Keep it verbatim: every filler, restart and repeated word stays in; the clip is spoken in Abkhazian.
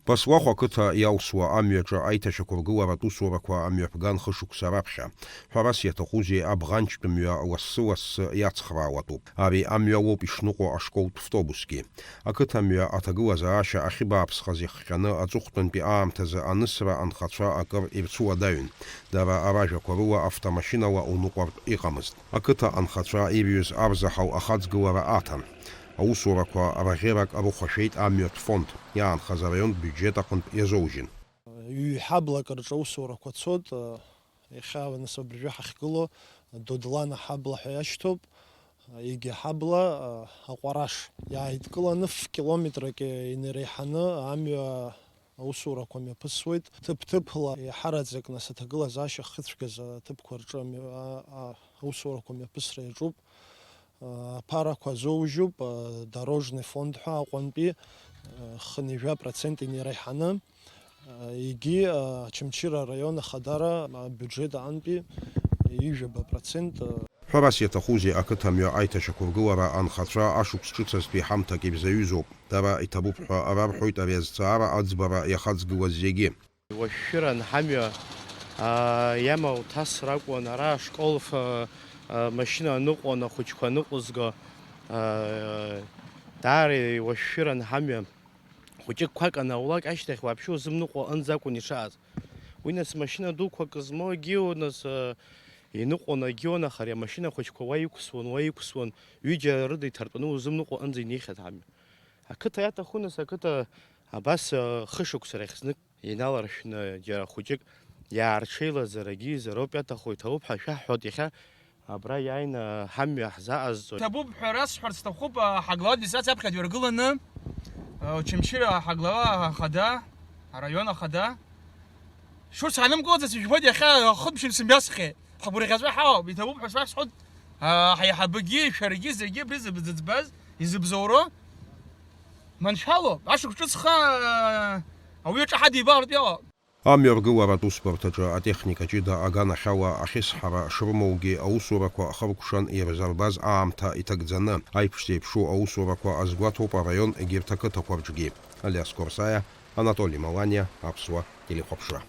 Баслахә ақыҭа иалсуа амҩаҿы аиҭашьақәыргыларатә усурақәа амҩаԥган хышықәса раԥхьа. Ҳәарас иаҭахузеи, абӷанчтә мҩа лассы-лассы иацхраауатәуп. Ари амҩа лоуп ишныҟәо ашколтә втобусгьы. Ақыҭа мҩа аҭагылазаашьа ахьыбааԥсхаз ихҟьаны аҵыхәтәантәи аамҭазы анысра анхацәа акыр ирцәуадаҩын. Дара аражәақәа рыла автомашьынала уныҟәартә иҟамызт. Ақыҭа анхацәа ирҩыз арзаҳал ахаҵгылара аҭан. Аусурақәа раӷьерак рыхәашәеит амҩатә фонд, иаанхаз араионтә биуџьет аҟынтә иазоужьын. Ҩ-ҳаблак рҿы аусурақәа цоит, иахьа нас абыржәы ҳахьгылоу Додлана ҳабла ҳәа иашьҭоуп, егьи ҳабла Аҟәараш. Иааидкыланы ф-километрак инеиреиҳаны амҩа аусурақәа мҩаԥысуеит. Ҭыԥ-ҭыԥла иаҳараӡак нас аҭагылазаашьа ахьыцәгьаз аҭыԥқәа рҿы амҩа-, а-, а-, аусурақәа мҩаԥысра иаҿуп. Аԥарақәа азоужьуп, дорожный фонд ҳәа Аҟәантәи хынҩажәа процент инеиреиҳаны, егьи Очамчыра араион ахадара абиуџьет аҟынтәи ҩажәаба процент. Ҳәарас иаҭахузеи, ақыҭа мҩа аиҭашьақәыргылара анхацәа ашықәс ҿыц азтәи ҳамҭак ирзаҩызоуп. Дара иҭабуп ҳәа рарҳәоит ари азҵаара аӡбара иахаҵгылаз зегьы. Уашәшәыран ҳамҩа, аа, иамоу ҭасыр акәын, ара ашкол ф-, а, машьына аныҟәон, ахәыҷқәа аныҟәызго, аа, даара иуашәшәыран ҳамҩа. Хәыҷык қәак анаулак ашьҭахь уаԥшьы узымныҟәо аҟынӡа акәын ишааз. Уи нас машьына дуқәак змоу егьиу нас, а, иныҟәон, егьиу, аха ари амашьына хәыҷқәа уа иқәсуан, уа иқәсуан, ҩыџьа рыда иҭартәаны узымныҟәо аҟынӡа инеихьан ҳамҩа. Ақыҭа иаҭаху нас, ақыҭа абас, а, хышықәса рахь знык иналаршәны џьара хәыҷык иаарҽеилазар, агьизароуп иаҭаху, иҭабуп ҳәа шәаҳҳәоит иахьа абра иааины ҳамҩа ҳзаҟазҵоит. Иҭабуп ҳәа расҳәарц сҭахуп, а, ҳаглава администрациа аԥхьа дҩаргыланы, а, Очамчыра ҳаглава ахада, араион ахада. Шәус ҳанымгылаӡац ижәбоит, иахьа ахыԥшьын сымҩасхьеит. Ҳгәырӷьаҵәа ҳауп, иҭабуп ҳәа шәасҳәоит, а, ҳаиҳабыгьы, шәаргьы, зегьы абри зыб-, зыӡбаз, изыбзоуроу. Маншәалоуп, ашықәс ҿыцха, а, ауаҩы ҿаҳа дибалартә иҟоуп. Амҩаргыларатә усбарҭаҿы атехника ҷыда аганахьала ахьысҳара шрымоугьы, аусурақәа хыркәшан ирзырбаз аамҭа иҭагӡаны, аиԥш зеиԥшу аусурақәа азгәаҭоуп араион егьырҭ ақыҭақәа рҿгьы. Алиас Қорсаиа, Анатоли Маланиа, Аԥсуа телехәаԥшра.